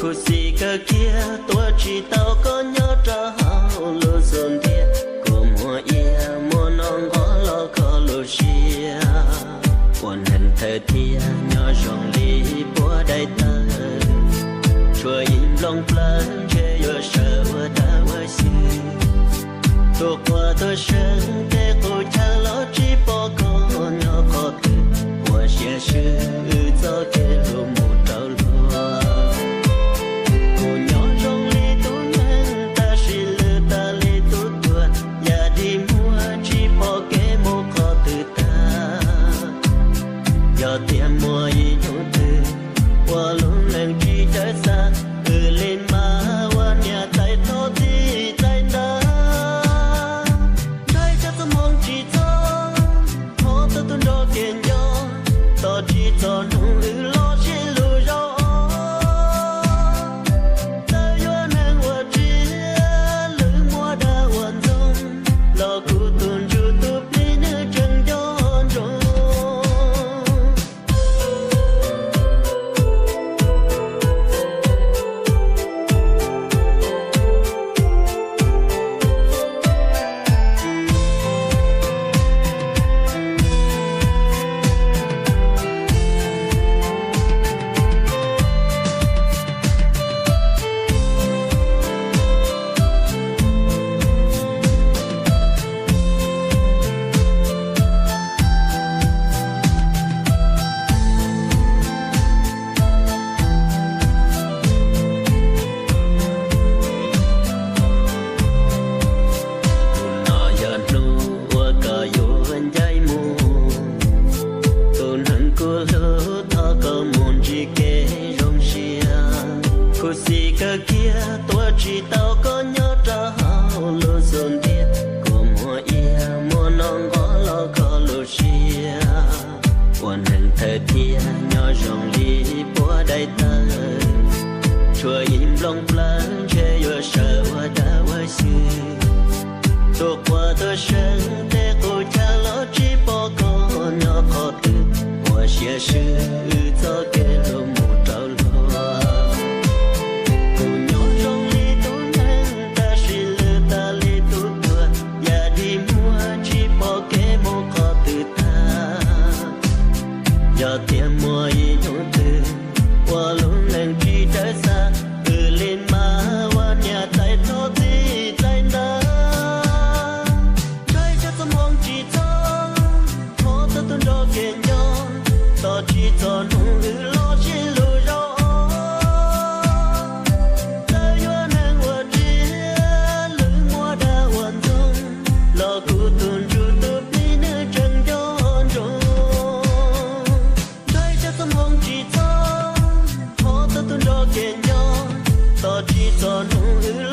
Khuv xim kawg kiag tuav tsis tau koj nyob rau hauv lub xub ntiag, kua muag iab muab noj nqov los kho lub siab. Ua neeg thawj thiab nyob zoo li puab daim tawv, tshuav ib nplooj plawv ntshe yuav sawv ua dawb ua xyw. Tus quas tuaj seev tej qub chaw los tsis pom koj nyob qhov twg, ua siab swb wb txoj kev hlub mus rau luag. Kuv nyob zoo li tub neeg tab sis lwj tag li tub tuag, yam dig muag tsis pom kev mus qhov twg tag. Yog tias muaj ib hnub twg uas lub neej tsis dawb xav, wb li mas ua niam tais thov txij tais ntav. Ntshai tsam txoj hmoo tsis txog, thov txog tus nrog kev nco, tos tsis txog hnub wb los sib hlub zaum os. Txawm yuav neeg ua tsiaj, lwm muaj dag ua ntxoog, los kuv tus ntsuj tus plig nws tseem nco ntsoov. Hnub no yog hnub uas koj yuav ncaim mus, tus neeg kuv hlub thov koj mus ntsib kev zoo siab. Khuv xim kawg kiag tuav tsis tau koj nyob rau hauv lub xub ntiag, kua muag iab muab noj nqov los kho lub siab. Ua neeg thawj thiab nyob zoo li puab daim tawv, tshuav ib nplooj plawv ntshe yuav sawv ua dawb ua xyw. Tus quas tuaj seev tej qub chaw los tsis pom koj nyob qhov twg, ua siab swb wb txoj kev hlub mus rau luag. Kuv nyob zoo li tub neeg tab sis lwj tag li tub tuag, yam dig muag tsis pom kev mus qhov twg tag. Yog tias muaj ib hnub twg uas lub neej tsis dawb xav, wb li mas ua niam tais thov txij tais ntav. Ntshai tsam txoj hmoo tsis txog, thov txog tus nrog kev nco, tos tsis txog hnub wb los sib hlub zaum os. Txawm yuav neeg ua tsiaj, lwm muaj dag ua ntxoog, los kuv tus ntsuj tus plig nws tseem nco ntsoov. Ntshai tsam txoj hmoo tsis txog, thov txog tus nrog kev nco, tos tsis txog hnub wb